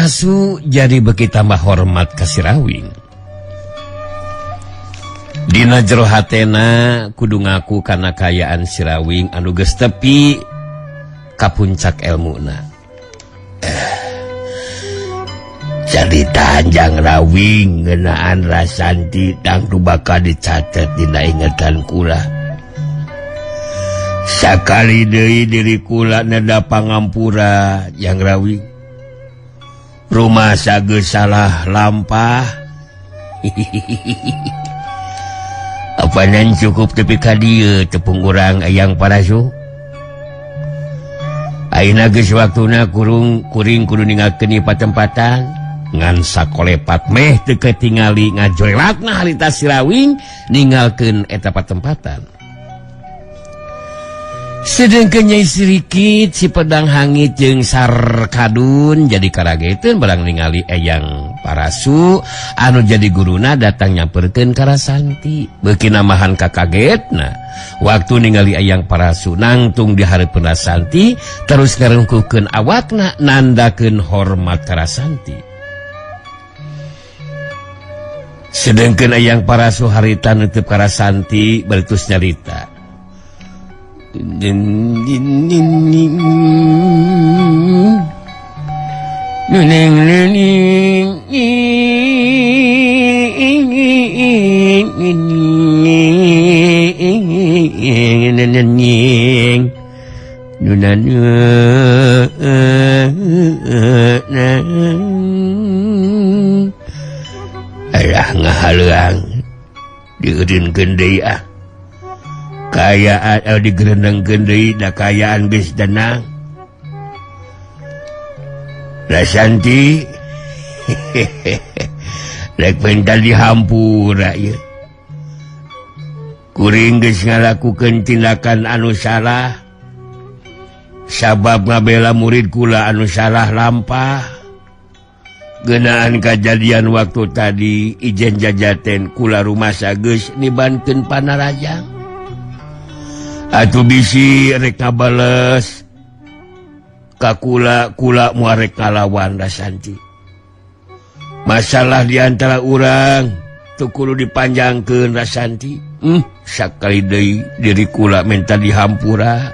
Parasu jadi beuki tambah hormat ka si Rawing. Dina jero hatena kudu ngaku kana kayaan si Rawing anu geus tepi ka puncak elmuna. Carita Jang Rawing ngeunaan Rasanti tangtu bakal dicatet dina ingetan kula. Sakali deui diri kula neda pangampura Jang Rawing. Rumah geus salah lampah. Apanan cukup tepi ka dieu tepung urang Eyang Parasu. Ayeuna geus waktuna kurung kuring kudu ninggalkeun ieu patempatan. Ngan sakolepat meh teu katingali ngajorelatna harita si Rawing ninggalkeun eta patempatan. Sedengkeun Nyai Sirikit si pedang hangit jeung Sarkadun jadi karageteun barang ningali Eyang Parasu anu jadi guruna datang nyamperkeun ka Rasanti. Beuki namahan kakagetna waktu ningali Eyang Parasu nangtung di hareupeun Rasanti terus ngarungkukeun awakna nandakeun hormat ka Rasanti. Sedengkeun Eyang Parasu harita nutup ka Rasanti baritus nyarita. Alah ngahaleuang dieureunkeun deui ah. Kayaan digerendengkeun deui da kayaan geus tenang. Rasanti rek minta dihampura ieu. Kuring geus ngalakukeun tindakan anu salah. Sabab ngabela murid kula anu salah lampah. Geunaan kajadian waktu tadi ijen jajaten kula rumasa geus nibankeun panarajang. Atuh bisi rek ngabales ka kula, kula moal rek ngalawan Rasanti. Masalah di antara urang teu kudu dipanjangkeun Rasanti. Sakali deui diri kula minta dihampura.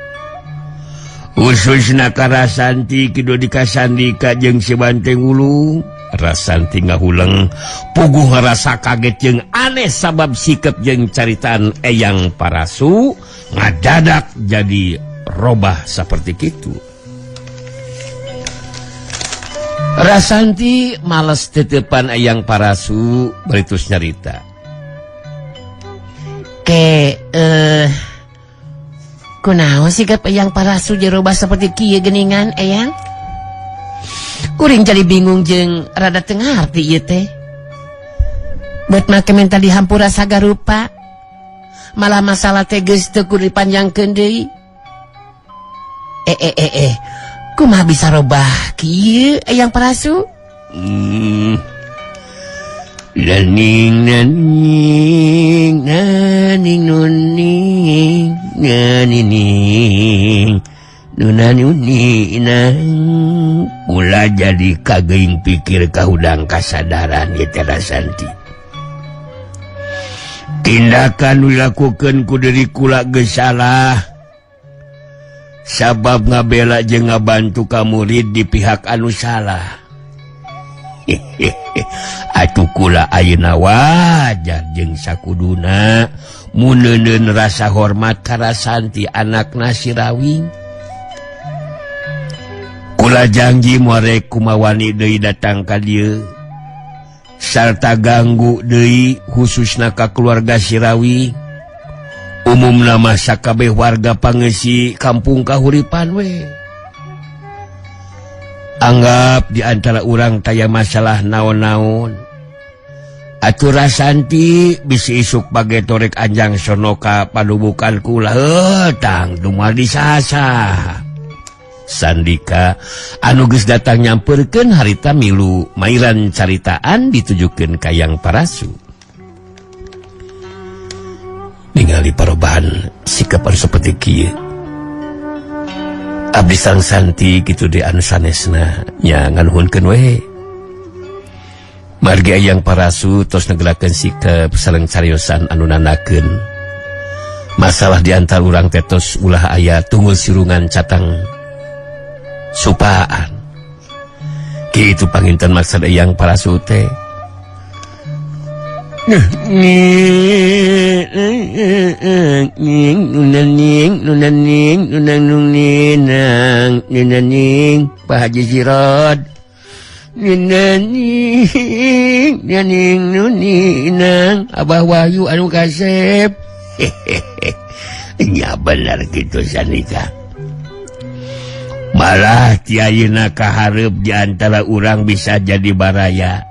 Khususna ka Rasanti kitu dikasandika jeung si Banteng Wulung. Rasanti ngahuleng puguh ngarasa kaget jeung aneh sabab sikep jeung caritaan Eyang Parasu ngadadak jadi robah seperti kitu. Rasanti males tetepan Eyang Parasu baritus nyarita. Ke kunaon sikap Eyang Parasu jerobah seperti kieu geningan Eyang? Kuring jadi bingung jeung rada teu ngarti ieu teh. Bet make minta dihampura sagarupa. Malah masalah teh geus teu kudu dipanjangkeun deui. Kumaha bisa robah kieu Eyang Parasu? Naning naning naning nuning nanining nunanuni nang kula jadi kageuing pikir kahudang kasadaran ieu teh Rasanti. Tindakan dilakukeun ku diri kula geus salah. Sabab ngabela jeung ngabantu ka murid di pihak anu salah. Atuh kula ayeuna wajar jeung sakuduna muneuneun rasa hormat ka Rasanti anakna si Rawing. Kula janji moal rek kumawani deui datang ka dieu sarta ganggu deui khususna ka keluarga si Rawing. Umumna mah sakabeh warga pangeusi kampung Kahuripan we. Anggap di antara urang taya masalah naon-naon. Atuh Rasanti bisi isuk bageto rek anjang sonoka padubukan kula tang dumal disasa. Sandika anu geus datang nyamperkeun harita milu mairan caritaan ditujukeun ka Eyang Parasu. Ningali parobahan sikap anu saperti kieu. Abdi sang Santi kitu de anu sanesna nya nganuhunkeun we. Margi Eyang Parasu tos negelakeun sikep sareng cariosan anu nandakeun masalah di antar urang teh tos ulah aya tunggul sirungan catang supaan. Kitu panginten maksud Eyang Parasu teh. Pak Haji Sirot Abah Wahyu anu kasep. Nya bener gitu Sanika. Malah ti ayeuna kahareup di antara urang bisa jadi baraya.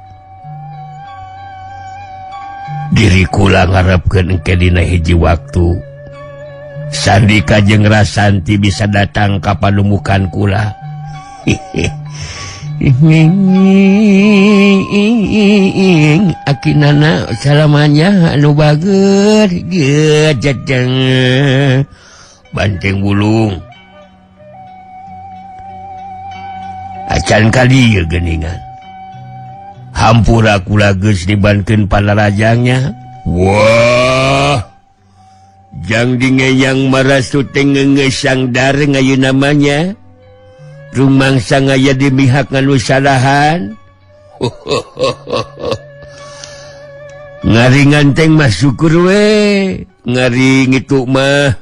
Diri kula ngarepkeun engke dina hiji waktu Sandika jeung Rasanti bisa datang ka panumukan kula. Akinana salamanya anu bager jejeng banteng bulung acan kali geningan hampura kula geus dibankeun panarajangnya. Wah, jang dingeyang marasu teh ngeungeus sangdar ayeuna namanya rumangsa ngaya di mihak nganu salahan. Ngari nganteng mah syukur we, ngari ngitu mah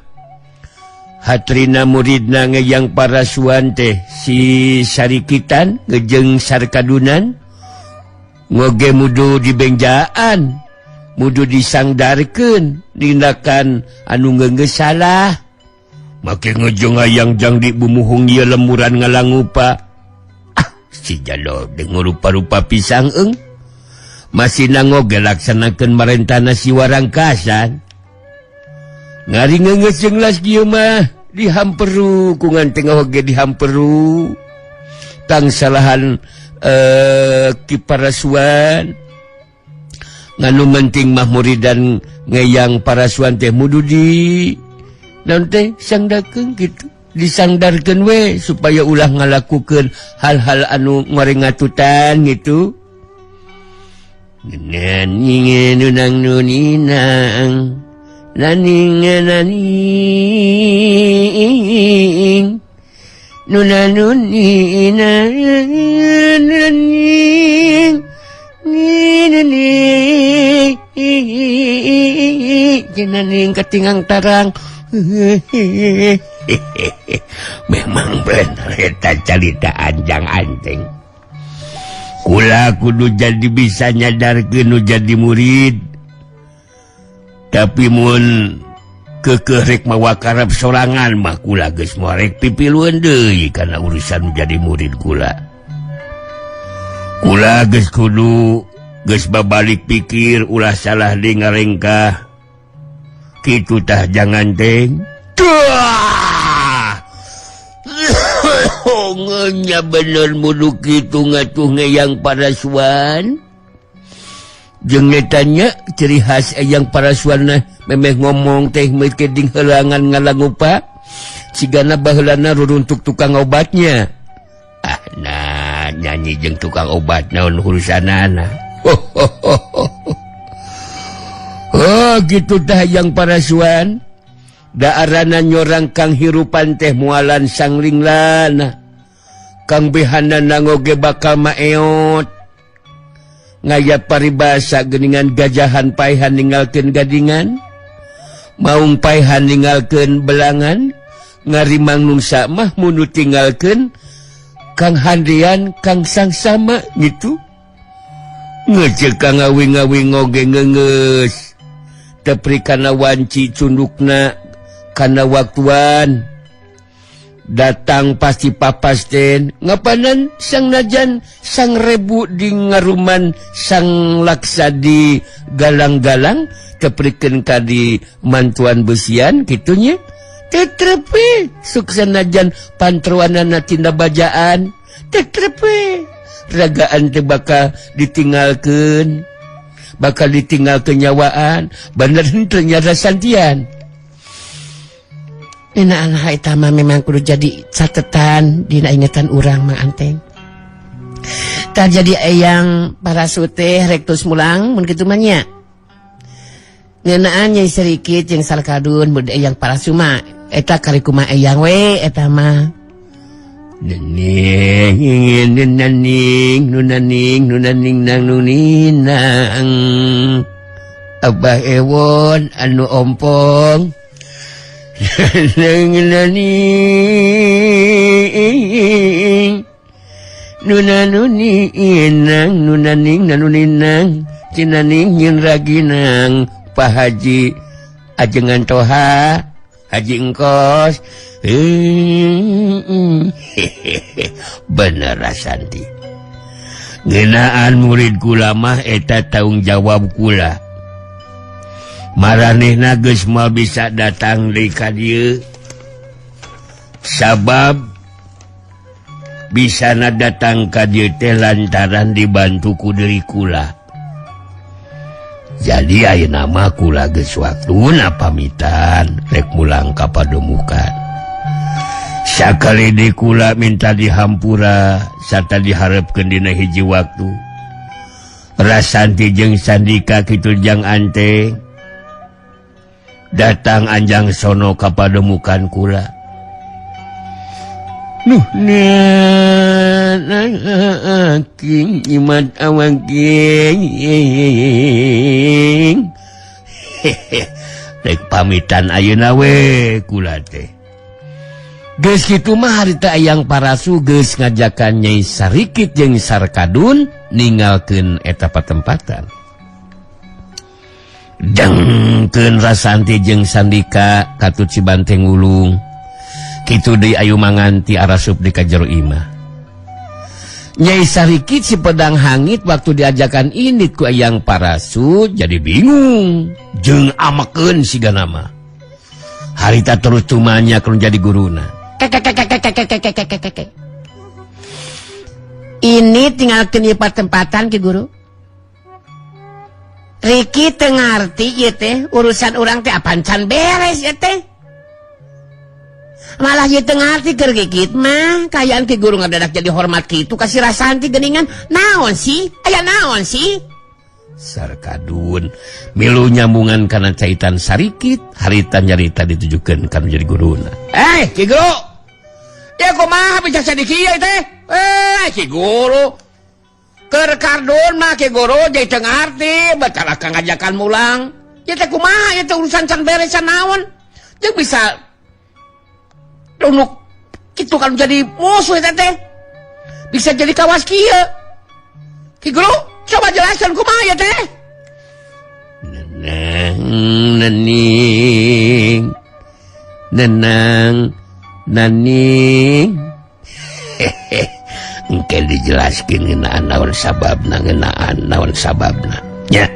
hatrina muridna ngeyang Parasuan teh si Sarikitan ngejeng Sarkadunan ngoge mudu dibenjaan, mudu disangdarkeun tindakan anu ngeungeus salah. Make ngejeng ayang jang di bumuhung ieu lemuran ngalangupa. Ah, si jalo dengur rupa-rupa pisang eung. Masih nangoge laksanakeun marentana si Warangkasan. Ngari ngeungeus jeung las kieu mah dihamperu ku nganteng oge dihamperu. Tang salahan Ki Parasuan. Nganu penting mah muridan ngeyang Parasuan teh mudu di naon teh sangdakeun kitu, disangdarkeun we supaya ulah ngalakukeun hal-hal anu ngoreng ngatutan gitu. Naning nunang nuninang naning naning nunanuninang naning naning jenaning ketingang tarang. Memang bener eta carita anjang anteng. Kula kudu jadi bisa nyadarkeun nu jadi murid. Tapi mun keukeuh rek mawa karep sorangan mah kula geus moal rek pipilueun deui kana urusan jadi murid kula. Kula geus kudu geus babalik pikir ulah salah di ngarengkah. Kitu tah jangan teng. Nya bener mudu kitu ngatuh ngeyang Parasuan. Jeung netanya ciri khas Eyang Parasuan memeh ngomong teh meukeun ding heulangan ngalangupa. Sigana baheulana ruruntuk tukang obatnya. Ah nah nyanyi jeung tukang obat naon urusanana. Oh gitu dah Yang Parasuan. Daarana nyorang kang hirupan teh mualan sanglinglana. Kang behana nangoge bakal maeot. Ngaya paribasa geningan gajahan paehan ninggalkeun gadingan. Maung paehan ninggalkeun belangan. Ngarimang nungsa mah munu tinggalkeun kang handrian kang sangsama gitu. Ngecek kang ngawi-ngawi ngoge ngeungeus. Tepri kana wanci cundukna kana waktuan datang pasti papasten ngapanan sang najan sang rebu di ngaruman sang laksa di galang-galang teprikeun ka di mantuan besian kitunya tetrepe suksenajan pantruanana tinda bajaan tetrepe ragaan teh bakal ditinggalkeun bakal ditinggal kenyawaan bener henteu nyada santian. Ngenaan eta mah memang kudu jadi catetan dina ingetan urang mah anteng. Tah jadi Eyang Parasu teh rek tos mulang mun kitu mah nya. Ngeunaan Nyai Sarikit jeung Sarkadun mun Eyang Parasu mah eta kari kumaha Eyang we eta mah. Nening nening nunaning nunaning nang nuninang Abah Ewon anu ompong neng naning nunanuninang nunaning nanuninang cinaning nyin raginang Pak Haji ajengan Toha Haji Engkos. Bener Rasanti, ngeunaan murid kula mah eta tanggung jawab kula. Maranehna geus moal bisa datang deui ka dieu, sabab bisana datang ka dieu teh lantaran dibantu ku deui kula. Jadi ayeuna mah kula geus waktuna pamitan rek mulang ka pademukan. Sakali di kula minta dihampura sarta diharapkeun dina hiji waktu. Rasanti jeung Sandika kitu jang ante datang anjang sono ka pademukan kula. Nuh king imat awang king. Rek pamitan ayeuna we kula teh. Geus kitu mah harita Eyang Parasu geus ngajakan Nyai Sarikit jeung Sarkadun ninggalkeun eta patempatan. Dengkeun Rasanti jeung Sandika katut si Banteng Wulung. Kitu deui ayu manganti arasup di ka jero imah. Nyai Sarikit si pedang hangit waktu diajakan indit ku Eyang Parasu jadi bingung jeung amakeun siga nama. Harita terus tumanya kalau jadi guruna. Ini tinggalkeun ieu patempatan ki guru. Riki teu ngarti ieu teh urusan urang teh apan can beres ieu teh. Malah ieu teu ngarti keur gigit mah kayaan ki guru ngadadak jadi hormat kitu ka si Rasanti geuningan. Naon sih? Aya naon sih? Sarkadun milu nyambungan kana caitan Sarikit harita nyarita ditujukeun kana jadi guruna. Ki guru. Ya kumaha bisa jadi kieu teh? Ki guru. Keur kardun mah ki guru jadi teu ngarti bacara ka ngajakan mulang. Ieu teh kumaha ieu teh urusan can beres can naon? Jeung bisa tunduk kitu kan jadi musuh eta teh. Bisa jadi kawas kieu. Ki guru, coba jelaskan kumaha ya teh. Nenang nening nenang naning. Hehe, engke dijelaskeun ngeunaan naon sababna, ngeunaan naon sababna nya.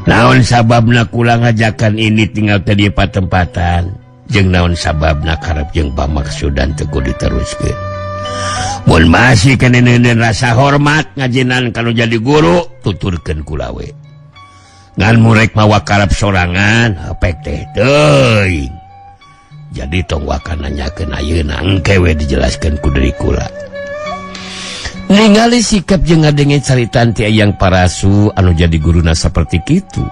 Naon sababna kula ngajakan ini tinggal tadi patempatan jeung naon sababna karep jeung pamaksudan teu kudu diteruskeun. Mun masih kenene rasa hormat ngajinan kalau jadi guru tuturkeun kula we. Ngan murek mawa karep sorangan pek teh teuing. Jadi tong wakana nanyakeun ayeuna engke we dijelaskeun ku deui kula. Ningali sikap jeung ngadenge caritan ti Eyang Parasu anu jadi guruna saperti kitu.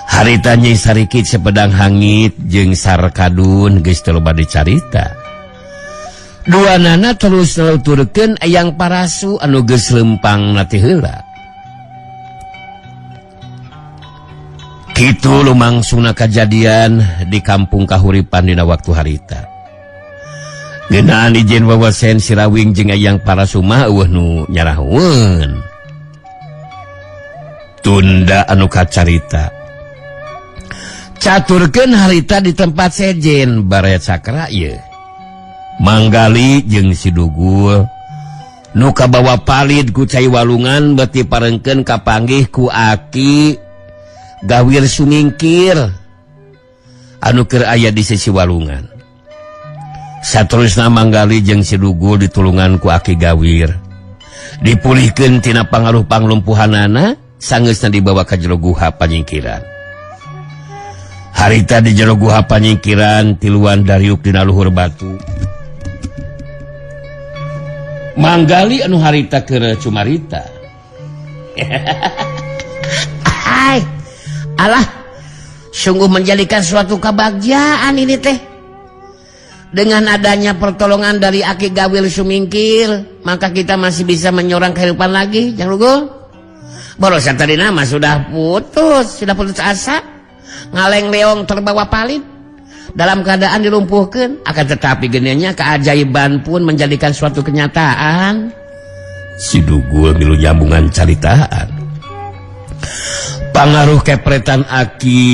Harita Nyai Sarikit sepedang hangit jeung Sarkadun geus teu loba dicarita. Dua nana terus nuturkeun Eyang Parasu anu geus lempang na ti heula. Kitu lumangsungna kajadian di kampung Kahuripan dina waktu harita. Ngeunaan ijen wawasen Sirawing jeung Eyang Parasu mah eueuh nu nyarahueun. Tunda anu kacarita. Caturkeun harita di tempat sejen baraya cakra ieu. Manggali jeung si Dugul nu kabawa palid ku cai walungan beuti parengkeun kapanggih ku aki Gawir Sumingkir anu keur aya di sisi walungan. Saterusna Manggali jeung si Dugul ditulungan ku aki Gawir. Dipulihkeun tina pangaruh panglumpuhanana sanggeusna dibawa ka jero guha panyingkiran. Harita di jero guha panyingkiran tiluan dariuk dina luhur batu. Manggali anu harita keur cumarita. Hai, alah, sungguh menjadikan suatu kebahagiaan ini teh. Dengan adanya pertolongan dari Aki Gawir Sumingkir, maka kita masih bisa menyorang kehidupan lagi. Jangan lupa. Borosan tadi nama sudah putus asa, ngaleng leong terbawa palit dalam keadaan dilumpuhkan. Akan tetapi genianya keajaiban pun menjadikan suatu kenyataan. Si Dugul milu nyambungan caritaan. Pangaruh kepretan Aki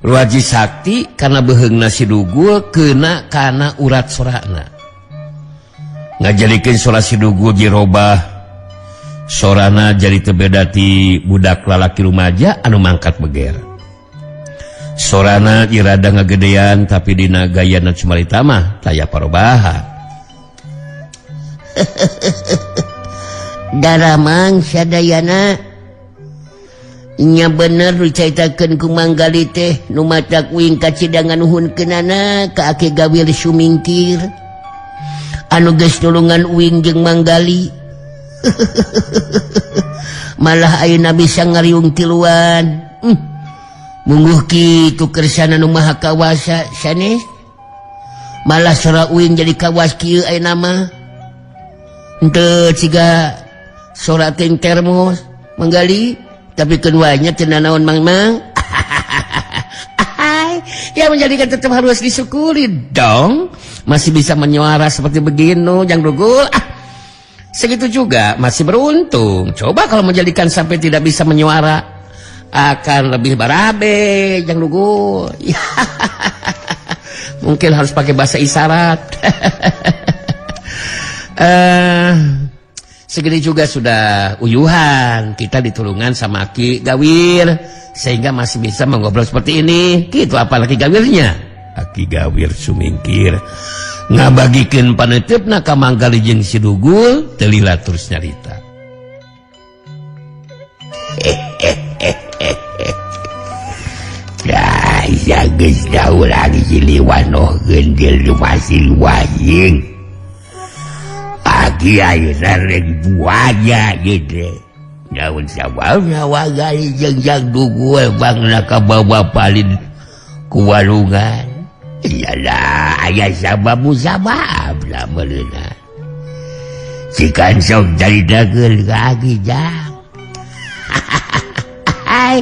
Ruaji Sakti karena beheungna si Dugul kena kana urat sorana. Ngajadikeun sora si Dugul dirobah, sorana jadi teu ti budak lalaki rumaja anu mangkat beger. Sorana dirada ngagedean, tapi dina gayana cumarita mah taya parobahan. Daramang sadayana nya bener dicaritakeun ku Manggali teh, nu matak uing kacidangan nuhunkeunana ka Aki Gawir Sumingkir anu geus nulungan uing jeung Manggali, malah ayeuna bisa ngariung tiluan. Mungguh kitu kersana nu Maha Kawasa sanes, malah sora uing jadi kawas kieu ayeuna mah, henteu siga sora ting termos Manggali. Tapi keduanya teu naon, Mang Mang. Ya, menjadikan tetap harus disyukuri dong, masih bisa menyuara seperti begini, Jang Dugul. Ah, segitu juga masih beruntung. Coba kalau menjadikan sampai tidak bisa menyuara, akan lebih barabe, Jang Dugul. Ya, mungkin harus pakai bahasa isyarat. Segini juga sudah uyuhan kita ditulungan sama Aki Gawir sehingga masih bisa mengobrol seperti ini gitu, apalagi Gawirnya. Aki Gawir Sumingkir ngabagikeun paneuteup ka Manggali jeung si Dugul, teu lila terus nyarita. Ya, geus lagi siliwanoh gendil di masih wajing. Pagi ayeuna rek buaya gitu. Naon sababna Manggali jeung Jang Dugul bangna kabawa palid ku walungan? Iyalah, aya sabab musabab lah meureunna. Sikan sok caritakeun ka Aki, Jang. Hai,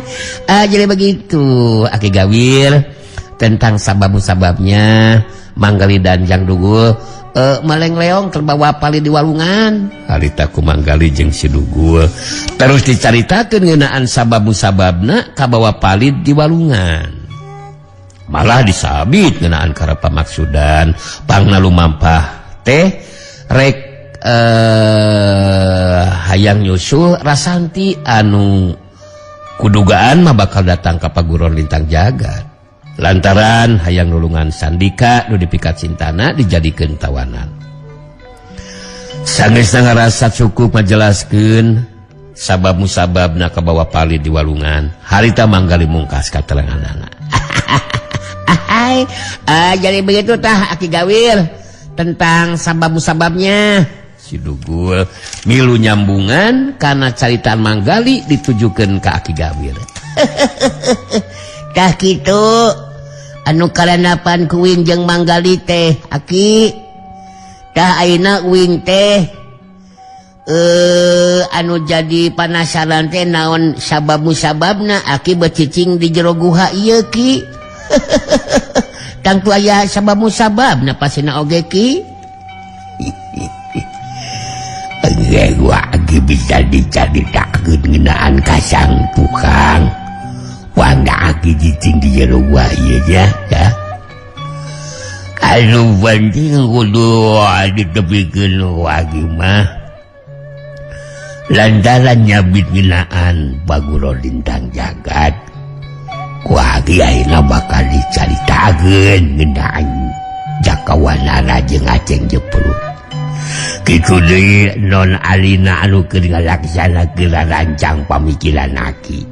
jadi begitu Aki Gawir tentang sabab-sababnya Manggali dan Jang Dugul maleng leong terbawa pali di walungan. Harita ku Manggali jeung si Dugul terus dicaritakeun ngeunaan sabab musababna kabawa palid di walungan, malah disabit ngeunaan karep pamaksudan pangna lumampah teh rek hayang nyusul Rasanti anu kudugaan mah bakal datang ka Paguron Lintang Jagat lantaran hayang nulungan Sandika nu dipikat cintana dijadikeun tawanan. Sanggeusna ngarasa cukup ngajelaskeun sabab musababna kabawa palid di walungan, harita Manggali mungkas kateranganana. Hai, jadi begitu tah Aki Gawir tentang sabab musababnya. Si Dugul milu nyambungan karena caritaan Manggali ditujukan ke Aki Gawir. Tah kitu anu karenapan ku uing jeung Manggali teh, Aki. Tah, ayeuna uing teh anu jadi panasaran teh naon sabab musababna Aki becicing di jero guha ieu, Ki. Tangtu aya sabab musababna pasina oge, Ki. Engge lagi bisa dicaritakeun ngeunaan kasang tukang. Wangga aki cicing di jero gua ieu nya ya. Anu penting kudu ditepikeun lagi mah lantaran nyabit ngeunaan Paguro Lintang Jagat, ku aki ayeuna bakal dicaritakeun ngeunaan Jakawanara jeung Aceng Jeprut. Kitu deui Non Alina anu keur ngalaksanakeun rancang pamikiran aki.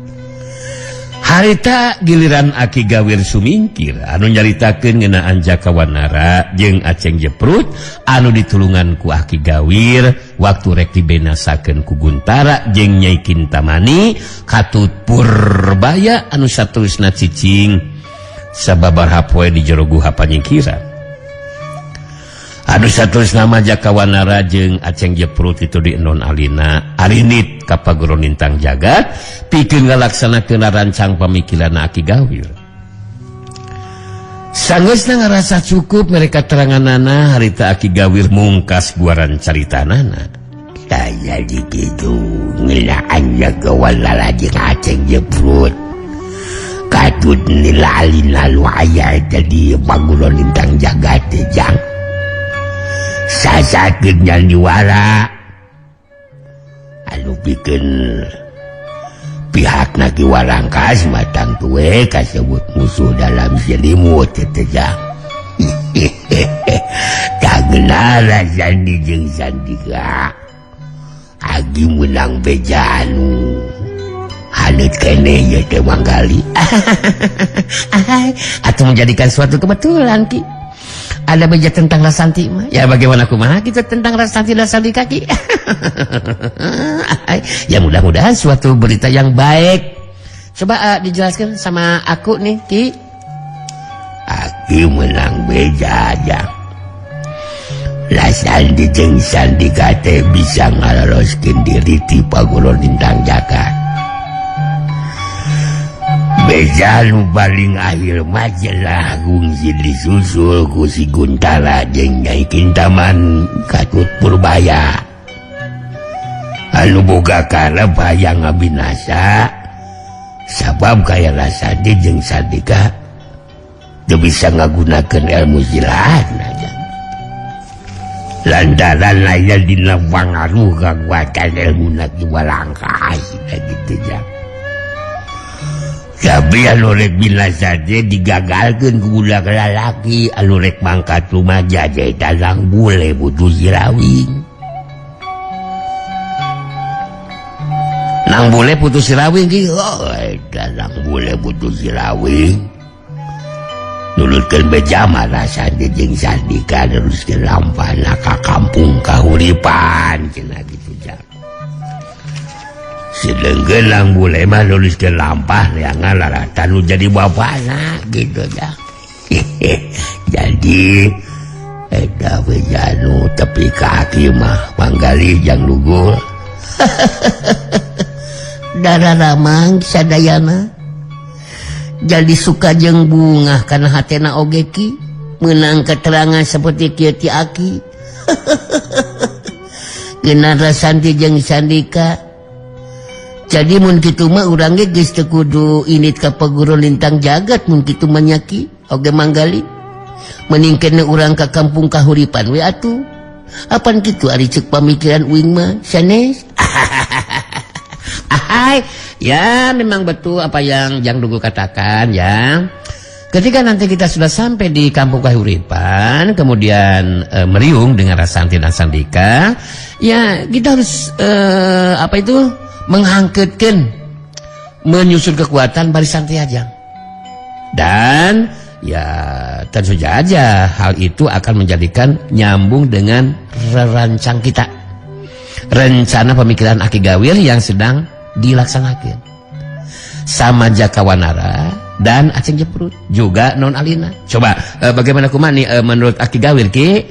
Harita giliran Aki Gawir Sumingkir anu nyaritakeun ngeunaan Jakawanara jeung Aceng Jeprut anu ditulungan ku Aki Gawir waktu rek dibenasakeun ku Guntara jeung Nyai Kintamani katut Purbaya anu saterusna cicing sababaraha poe di jero guha panyingkiran. Anu saterusna mah Jakawanara jeung Aceng Jeprut itu di Enon Alina arinit ka Paguron Lintang Jagat pikeun ngalaksanakeun rancang pamikiran Aki Gawir. Sanggeusna ngarasa cukup mereka teranganana, harita Aki Gawir mungkas guaran caritanana. Saya di kitu ngeunaan Jakawanara jeung Aceng Jeprut katut nila alina nu aya jadi Paguron Lintang Jagat teh, jang sasakeun nyandiwara anu pikeun pihak Ki Warangkas matang tuwe kasebut musuh dalam selimut teh, jang. Kagenara Sandi jeung Sandika agi menang beja anu haneut keneh ieu teh, Manggali. Atau menjadikan suatu kebetulan, Ki, ada beja tentang Rasanti mah. Ya bagaimana kumaha kita tentang Rasanti dan Sandika, Ki? Ya mudah-mudahan suatu berita yang baik. Coba dijelaskan sama aku nih, Ki. Aki menang beja aja. Sandi jeung Sandika teh bisa ngaloloskeun diri ti Paguron Lintang Jagat. Beja nu paling akhir majalah gungsi disusul ku si Guntara jeung Nyai Kintaman katut Purbaya. Anu boga karep hayang ngabinasa sabab kaya Sandi jeung Sandika teu bisa ngagunakeun ilmu silat aja. Lantaran aya dina pangaruh kakuatan ilmu Ki Warangkas gitu ya. Tapi anu rek binasa teh digagalkeun ku budak lalaki anu rek mangkat rumaja eta Lang Bule Putu Sirawing. Nang Bule Putu Sirawing, Ki? Oh, eta Lang Bule Putu Sirawing. Nurutkeun beja mah Sandi jeung Sandika neruskeun lampahna ka kampung Kahuripan cenah gitu jang. Sedengkeun Lang Bule mah nuliskeun lampah neangan laratan nu jadi bapana gitu jang. Jadi eta beja nu tepi ka aki mah, Manggali jang lugul. Darah ramang sadayana jadi suka jeung bungah karena hatena oge, Ki, menang keterangan seperti kieu ti aki. Geuna Rasanti jeung Sandika. Jadi mun kitu mah urang ge geus teu kudu init ka Paguron Lintang Jagat mun kitu mah nya, Ki oge Manggali. Mending kene urang ka kampung Kahuripan we atuh. Apan kitu ari ceuk pamikiran uing mah sanes? Ahai, ya memang betul apa yang Jang Dugu katakan ya. Ketika nanti kita sudah sampai di kampung Kahuripan, kemudian meriung dengan Rasanti dan Sandika, ya kita harus apa itu menghangketkan, menyusun kekuatan barisan Tiajang. Dan ya tentu saja hal itu akan menjadikan nyambung dengan rerancang kita. Rencana pemikiran Aki Gawir yang sedang dilaksanakan sama Jakawanara dan Aceng Jeprut juga Non Alina. Coba bagaimana kumani menurut Aki Gawir, Ki?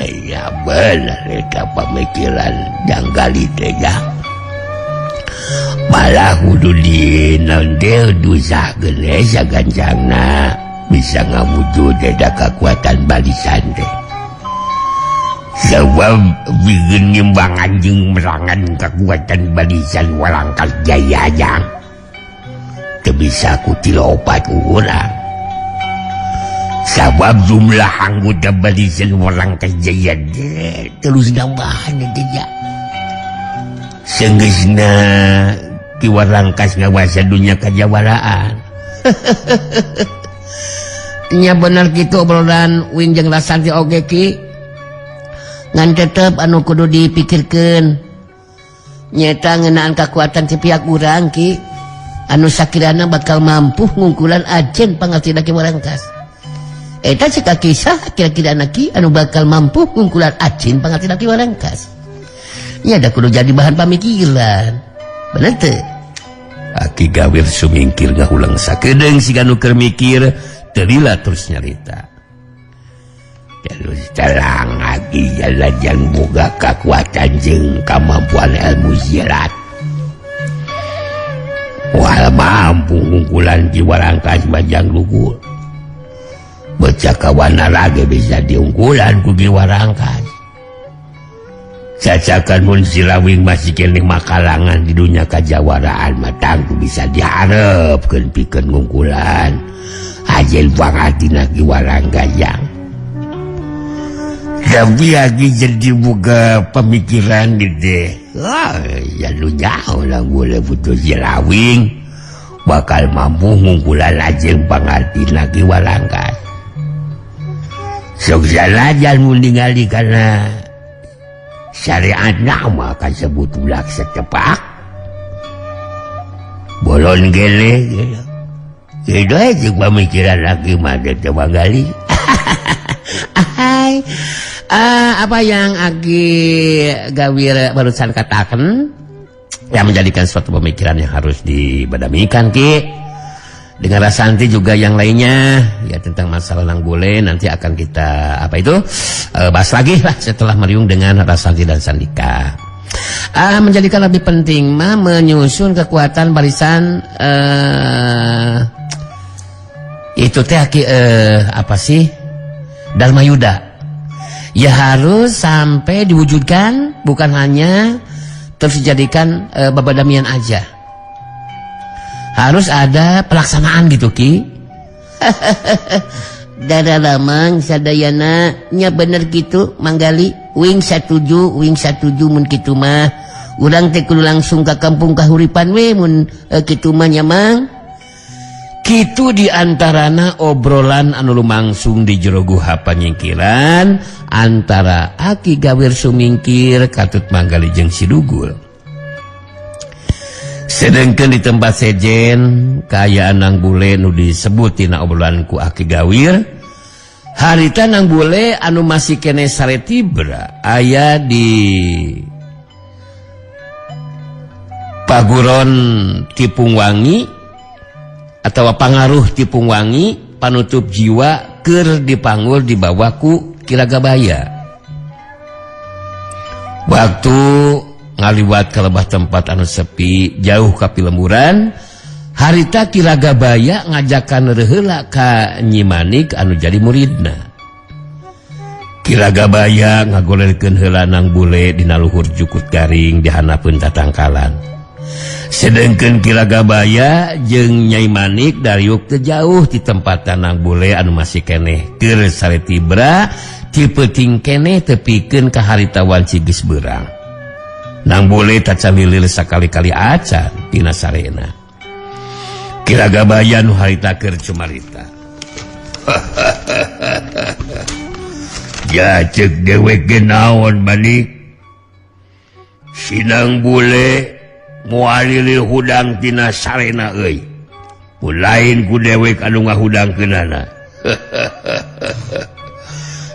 Ya benar eta pemikiran Janggali teh jang. Malah kudu di naon teh diusahakeun we sagancangna bisa ngawujud eta kekuatan barisan teh. Sebab bikin ngimbangan jeung merangan kekuatan barisan Warangkas Jaya jang. Teu bisa ku tilu opat urang. Sabab jumlah anggota barisan Warangkas Jaya teh terus nambahan teh jang. Senggeusna Ki Warangkas ngawasa dunya kajawaraan. Nya bener gitu obrolan uing jeung Rasanti oge, Ki. Ngan tetep anu kudu dipikirkeun. Nyeta ngeunaan kakuatan ti pihak urang Ki anu sakirana bakal mampu ngungkulan ajen pangartina Ki Warangkas. Eta cek kisah kira-kira Ki anu bakal mampu ngungkulan ajen pangartina Ki Warangkas. Nya da kudu jadi bahan pamikiran. Bener teu? Aki Gawir Sumingkir ngahulang sakedeung siga nu keur mikir teu lila terus nyarita. Terus terang lagi jalan boga kekuatan jeung kemampuan ilmu silat. Wal mampu ngungkulan Ki Warangkas majang lugur. Becakawana lagi bisa diungkulan ku Ki Warangkas. Cacakan mun Silawing masih keneh makalangan di dunia kajawaraan mah tangtu bisa diharepkeun pikeun ngungkulan. Ajen pangatina Ki Warangkas jang. Tapi lagi jadi buka pemikiran gitu. Wah, ya lu jauh lah boleh putus Silawing bakal mampu ngungkulan lajeng pangartina Ki Warangkas. Sok sanajan mun ningali kana syariat nama kasebut ulak setepak. Bolon gele gitu. Itu aja pemikiran lagi mah teu manggali. Hai. Apa yang Aki Gawir barusan katakan yang menjadikan suatu pemikiran yang harus dibadamikan Ki. Dengan Rasanti juga yang lainnya ya tentang masalah Nang Bule nanti akan kita apa itu bahas lagi lah setelah meriung dengan Rasanti dan Sandika. Menjadikan lebih penting mah menyusun kekuatan barisan itu teh Aki apa sih Dharma Yuda. Ya harus sampai diwujudkan, bukan hanya terus dijadikan babadamian aja. Harus ada pelaksanaan gitu Ki. Dara lamang sadayana nya bener gitu Manggali wing satuju wing satuju mun kitu mah urang teh kudu langsung ka kampung Kahuripan we mun kitu mah nya Mang. Kitu diantarana obrolan anu lumangsung di jero guha panyingkiran antara Aki Gawir Sumingkir katut Manggali jeung Si Dugul. Sedengkeun di tempat sejen kaayaan Nang Bule nu disebut tina obrolan ku Aki Gawir, harita Nang Bule anu masih keneh sare tibra aya di Paguron Tipung Wangi atau pangaruh Tipung Wangi panutup jiwa keur dipanggul dibawa ku Kiragabaya. Waktu ngaliwat ke lebah tempat anu sepi jauh ka pilemburan, harita Kiragabaya ngajakan reheula ka Nyi Manik anu jadi muridna. Kiragabaya ngagolerkeun heula Nang Bule dina luhur jukut garing di handapeun tatangkalan. Sedengkeun Kiragabaya jeung Nyai Manik dariuk teu jauh di tempat Nang Bule anu masih keneh keur sare tibra ti peuting keneh tepikeun ka harita wanci geus beurang. Nang Bule tacan lilir sakali-kali acan tina sarena. Kiragabaya nu harita keur cumarita. Ya cek dewek ge naon Manik? Sinang Bule moal lilir hudang tina sarena euy. Mun lain ku dewek anu ngahudangkeunana.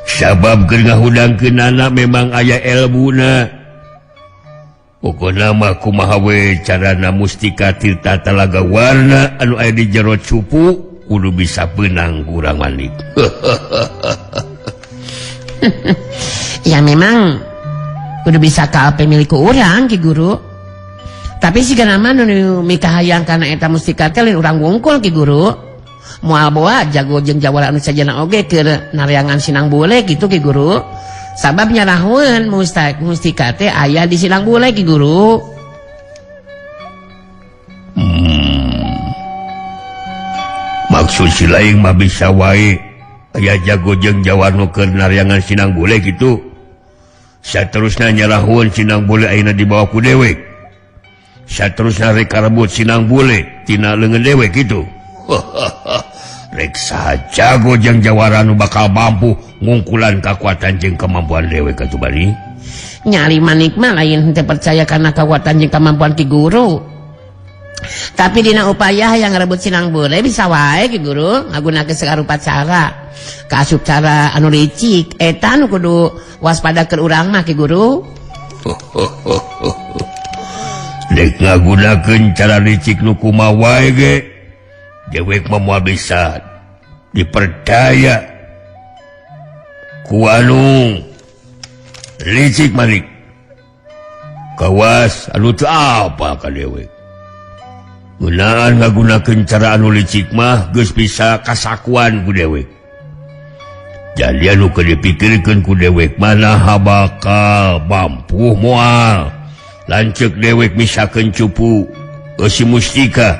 Sabab keur ngahudangkeunana memang aya elmuna. Pokona mah kumaha we carana mustika tirta talaga warna anu aya di jero cupu kudu bisa beunang ku urang Manik. Ya memang kudu bisa ka pemilik urang Ki Guru. Tapi siga nama nu mikahayang kana eta mustika teh lain urang wungkul Ki Guru. Moal boa jago jeung jawara anu sajana oge keur nareangan Sinang Bule gitu Ki Guru. Sabab nyarahueun mustika teh aya di Sinang Bule Ki Guru. Maksud si lain mah bisa wae aya jago jeung jawara nu keur nareangan Sinang Bule gitu. Saterusna nyarahueun Sinang Bule ayeuna dibawa ku dewek. Saterusna rek karebut Sinang Bule tina leungeun dewek gitu. Rek saha jago jeung jawara nu bakal mampu ngungkulan kakuatan jeung kemampuan dewek atuh bari. Nyali manik mah lain henteu percaya karena kekuatan jeung kemampuan Ki Guru. Tapi dina upaya yang ngerebut sinang bule bisa wae Ki Guru ngagunakeun segala cara. Kaasup cara anu licik eta anu kudu waspada keur urang mah Ki Guru. Dek ngagunakeun cara licik nu kumaha wae ge dewek mah moal bisa dipercaya ku anu licik manik. Kawas anu teu apa ka dewek. Ngeunaan ngagunakeun cara anu licik mah geus bisa kasakuan ku dewek. Jadi anu keur dipikirkeun ku dewek mana bakal mampu moal lanceuk dewek misakeun cupu eusi mustika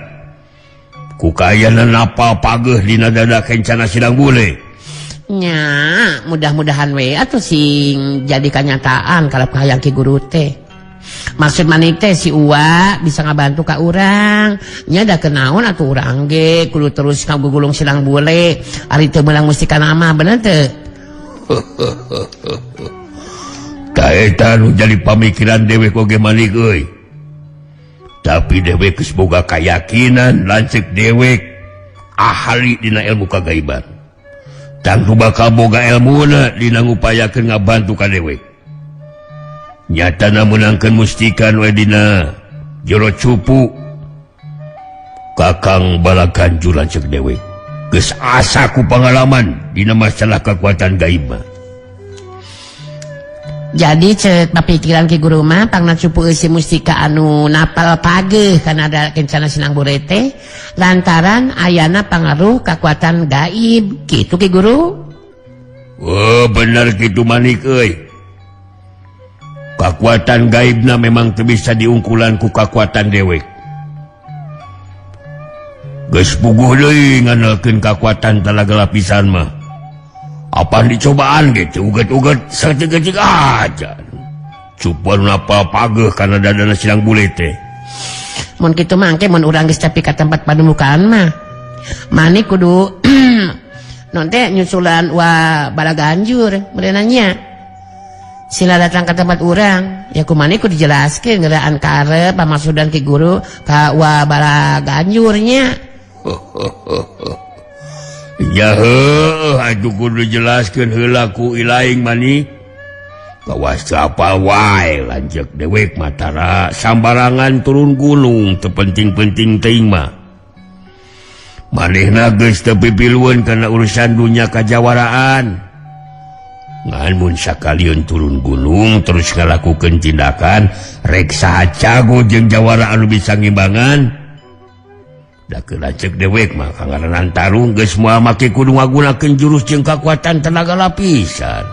ku kaayana napal pageuh dina dada kencana sidang bule. Nya, mudah-mudahan we atuh sing jadi kanyataan kalau kahayang Ki Guru teh. Maksud manik teh si Uwa bisa ngabantu ka urang. Nya da kenaon atuh urang ge kudu terus ngagugulung silang bule. Ari teu meunang mustika nama bener teu? Tah eta nu jadi pamikiran dewek oge manik euy. Tapi dewek geus boga kayakinan lanceuk dewek ahli dina ilmu kagaiban. Tangtu bakal boga ilmuna dina ngupayakeun ngabantu ka dewek. Nyatana meunangkeun mustika we dina jero cupu Kakang Balaganjur lanceuk dewek. Geus asa ku pengalaman dina masalah kekuatan gaib mah. Jadi cek papikiran Ki Guru mah pangna cupu eusi mustika anu napal pageuh kana ada kencana sinang bure teh lantaran ayana pangaruh kekuatan gaib kitu Ki Guru. Oh bener kitu manik euy. Kekuatan gaibna memang teu bisa diungkulan ku kekuatan dewek. Geus puguh deui ngandalkeun kekuatan talaga lapisan mah. Apa dicobaan gitu uget-uget saeutik-eutik aja. Cupuan napal pageuh kana dadana sidang bule teh. Mun kitu mah engke mun urang geus tepi ka tempat padukaan mah. Manik kudu non teh nyusulan Wa Balaganjur meureunanya. Sila datang ke tempat urang, ya ku manik kudu dijelaskeun ngeuraan karep pamaksudan Ki Guru ka Wa Balaganjurnya. Ya heuh atuh kudu dijelaskeun heula ku ilaing manik. Kawas apa wae lanceuk dewek matara sambarangan turun gunung teu penting-penting teuing mah. Manehna geus teu pipilueun kana urusan dunya kajawaraan. Ngan mun sakalieun turun gunung terus ngalakukeun tindakan rek saha cago jeung jawara anu bisa ngimbangan. Da keur lanceuk dewek mah kangaranan tarung geus moal make kudu ngagunakeun jurus jeung kakuatan tenaga lapisan.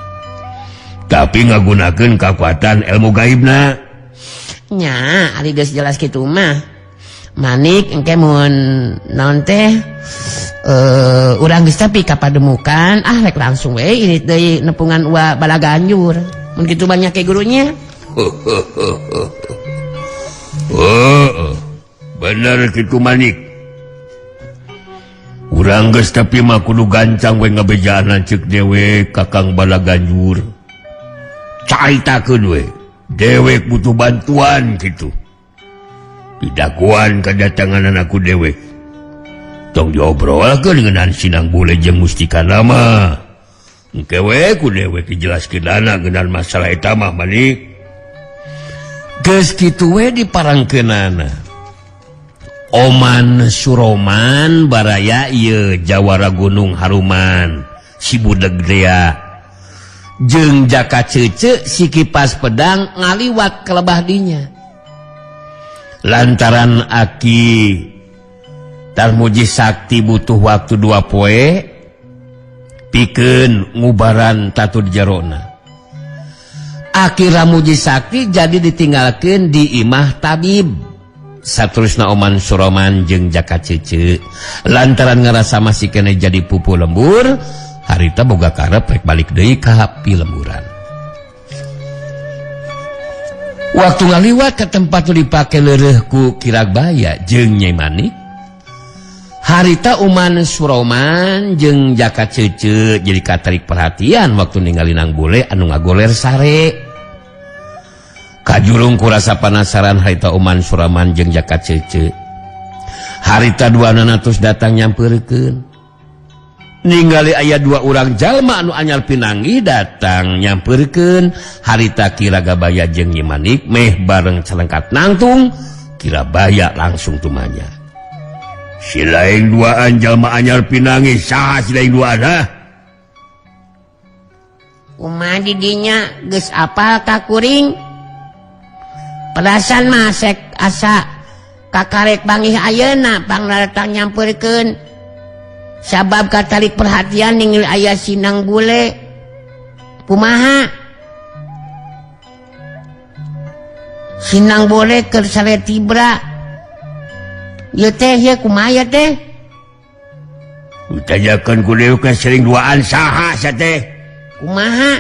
Tapi ngagunakeun kakuatan ilmu gaibna. Nya, ari geus jelas kitu mah. Manik engke mun naon teh urang geus tapi ka pademukan ah rek langsung we ini deui nepungan Wa Balaganjur. Mun kitu banyak ke gurunya. Oh, bener kitu manik. Urang geus tapi mah kudu gancang we ngabejaan lanceuk dewek Kakang Balaganjur. Caritakeun we, dewek butuh bantuan kitu. Didaguan kedatangan aku dewek. Tong diobrolkeun ngeunaan sinang bule jeung mustika mah. Engke we ku dewek dijelaskeun ngeunaan masalah eta mah manik. Geus kitu we diparangkeunana. Oman Suroman baraya ieu Jawara Gunung Haruman si budeg dea jeung Jaka Cece si kipas pedang ngaliwat ke lebah dinya. Lantaran Aki Tarmuji Sakti butuh waktu 2 poe pikeun ngubaran tatu jerona. Aki Ramuji Sakti jadi ditinggalkeun di imah tabib. Saterusna Oman Suroman jeung Jaka Cece lantaran ngerasa masih kena jadi pupu lembur harita boga karep rek balik deui ka pilemburan. Waktu ngaliwat ke tempat nu dipake leureuh ku Kiragbaya jeung Nyai Manik, harita Uman Suroman jeung Jaka Cece jadi katarik perhatian waktu ningali nang bule anu ngagoler sare. Kajurung ku rasa panasaran harita Oman Suraman jeung Jaka Cece. Harita dua nanatus datang nyamperkeun. Ningali aya dua urang jalma anu anyar pinanggih datang nyamperkeun, harita Ki Ragabaya jeung Nyi Manik meh bareng celengkat nangtung, Ki Rabaya langsung tumanya. Si lain duaan jalma anyar pinanggih saha si lain duaan ha? Kumaha didinya geus apal ka kuring? Perasaan mah sek asa kakarek bangih ayeuna pangdatang nyamperkeun. Sabab katarik perhatian ningali aya sinang bule. Kumaha? Sinang bule keur sare tibra. Ieu teh ieu kumaha ieu teh? Ditanyakeun ku deui ka sering duaan saha sia teh? Kumaha?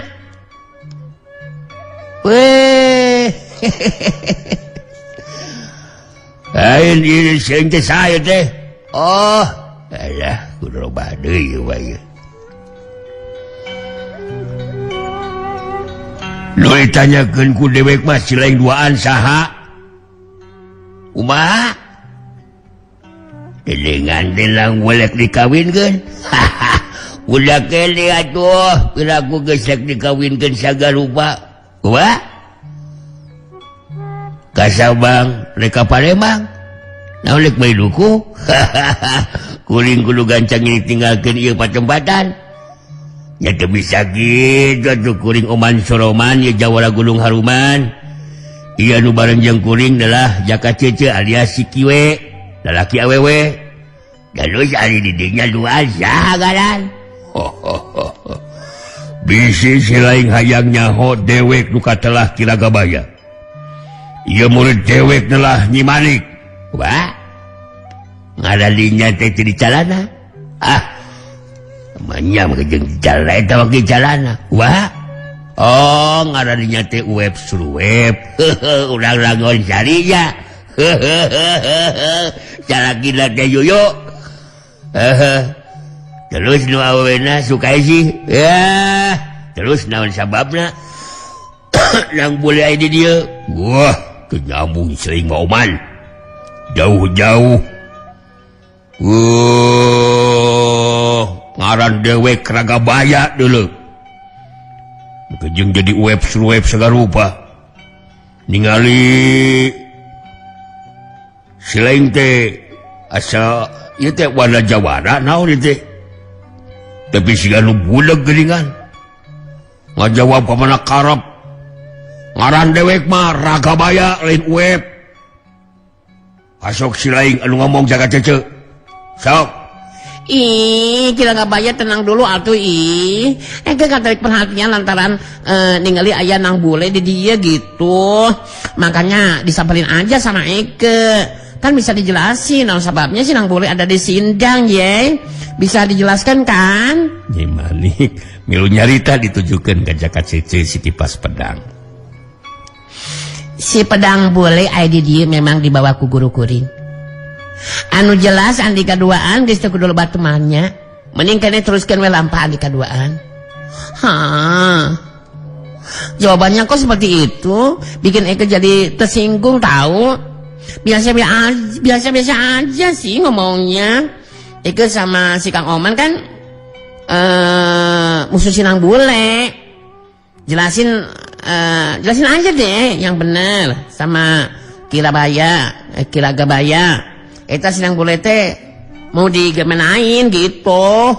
Weh. Lain ieu sering teh saha ieu teh? Oh, alah kudu loba deui ieu wae. Nu ditanyakeun ku dewek mah si lain duaan saha? Kumaha? Dedengan teh lang welek dikawinkeun. Udah kene atuh, piraku geus rek dikawinkeun sagarupa. Kumaha? Ka Sabang rek ka Palembang. Naon rek meuli duku? Kuring kudu gancang ditinggalkeun ieu patempatan. Nya teu bisa kitu atuh kuring Oman Soroman ieu Jawara Gunung Haruman. Ieu nu bareng jeung kuring adalah Jaka Cece alias si Kiwe, lalaki awewe. Terus ari di dinya dua saha ngaran? Bisi si lain hayang nyaho dewek nu katelah Ki Ragabaya. Ieu murid dewek nelah Nyi Manik. Wah. Ngaradinya teh teu dicalana. Ah. Manyam jeung calana eta mah calana. Wah. Oh, ngaradinya teh web suruweb. Urang langon sarinya. Calakina teh yuyu. Terus nu awena Sukaisi. Ya, terus naon sababna? Nang boleh aya di dieu. Wah, kenyambung sering mah Oman. Jauh-jauh. Ngaran dewek Ragabaya dulu. Kejeng jadi web suruweb sagarupa. Ningali si lain teh asa ieu teh warna jawara naon ieu teh. Tapi siga nu buleg geuningan. Ngajawab ka mana karep. Ngaran dewek mah Ragabaya lain web. Asok si lain anu ngomong jaga cece. Sok. Ih, Ki Ragabaya tenang dulu atuh ih. Eke katarik perhatian lantaran ningali aya nang bule di dia gitu. Makanya disamperin aja sama Eke. Kan bisa dijelasin naon sababnya si nang bule ada di Sindang ye. Bisa dijelaskan kan? Nyi Manik milu nyarita ditujukeun ka Jaka Cece si kipas pedang. Si pedang bule aya di dieu memang dibawa ku guru kuring. Anu jelas andika duaan geus teu kudu loba temannya. Mending kene teruskeun we lampah andika duaan. Hah. Jawabannya kok seperti itu, bikin Eke jadi tersinggung tahu. Biasa-biasa aja sih ngomongnya. Eke sama si Kang Oman kan musuh sinang bule. Jelasin jelasin aja deh yang benar sama Ki Ragabaya. Eta sinang bule teh mau digemenain gitu.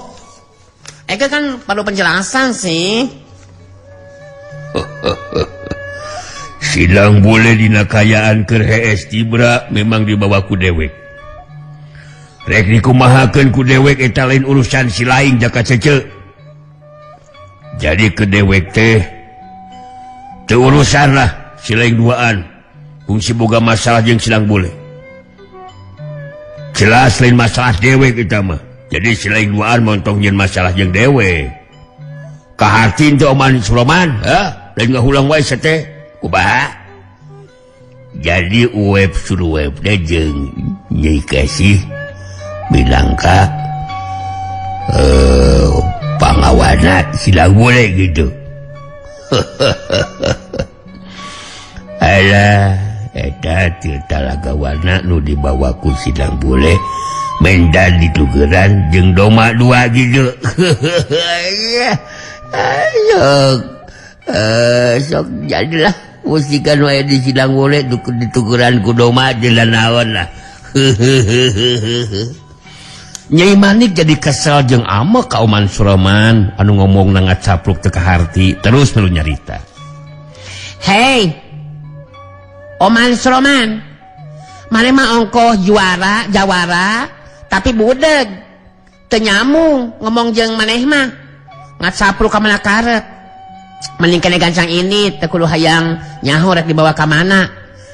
Eke kan perlu penjelasan sih. Silang bule dina kayaan keur hees tibra memang dibawa ku dewek. Rek dikumahakeun ku dewek eta lain urusan si lain Jaka Cece. Jadi ke dewek teh teu urusan lah si lain duaan. Kungsi boga masalah jeung silang bule. Jelas lain masalah dewek eta mah. Jadi si lain duaan montong nyeun masalah jeung dewek. Kahartin teh Oman Suroman, hah? Lain ngahulang wae teh. Kumaha? Jadi web suruweb teh jeung Nyai Kasih bilangka pangawana silang bule gitu. Alah eta teu talaga warna nu dibawa ku sidang bule mendan ditugeran jeung doma dua gitu. Ayo sok jadilah mustika nu aya di sidang bule ditugeran ku doma jeung naon lah. Nyai Manik jadi kesel jeung ambek ka Oman Surahman anu ngomong na ngacapruk teu kaharti terus melu nyarita. Hei Oman Surahman, maneh mah ongkoh juara jawara tapi budeg teu nyambung ngomong jeung maneh mah ngacapruk ka mana karep. Mending kene gancang ini teu kudu hayang nyaho rek dibawa ka mana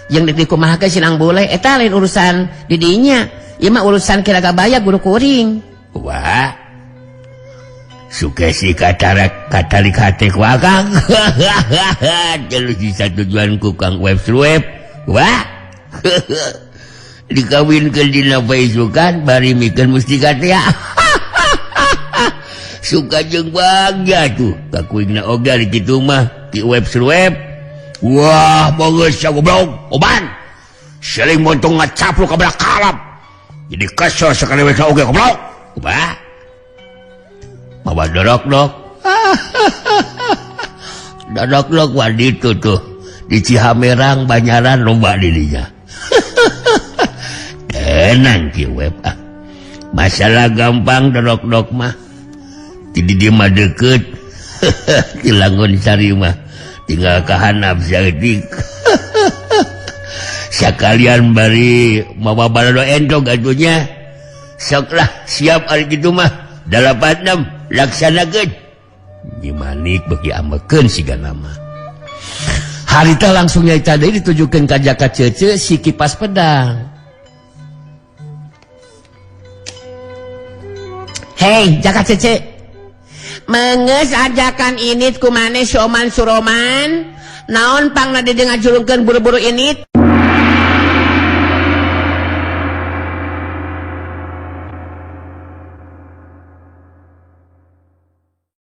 jeung dek dikumahakeun sinang bule eta lain urusan di dinya. Ieu mah urusan Ki Ragabaya guru kuring. Wah. Sukesi katarak katalik hate ku akang. Terus bisa tujuan ku Kang Web Web. Wah. Dikawinkeun dina paisukan bari mikeun mustika teh. Suka jeung bagja tuh ka kuingna oge di kitu mah ki Web Web. Wah, bagus ya goblok. Oban. Seling montong ngacapruk ka kalap. Jadi kesel sekali WK oge goblok. Wah. Bawa dorok-dok. Dorok-dok waditu tuh di Cihamerang Banyaran loba dirinya. Tenang Ki Web ah. Masalah gampang dorok-dok mah. Di dieu mah deket. Di Langon Sari mah tinggal kahanap saeutik. Sekalian bari mawa balado entog atunya. Sok lah siap ari kitu mah. 86 laksanakeun. Nyi Manik beuki ambekeun siga nama. Harita langsung nyarita deui ditujukeun ka Jaka Cece si kipas pedang. Hei Jaka Cece, menges ajakan ini ku maneh si Oman Suroman naon pangna di ngajulungkeun buru-buru ini.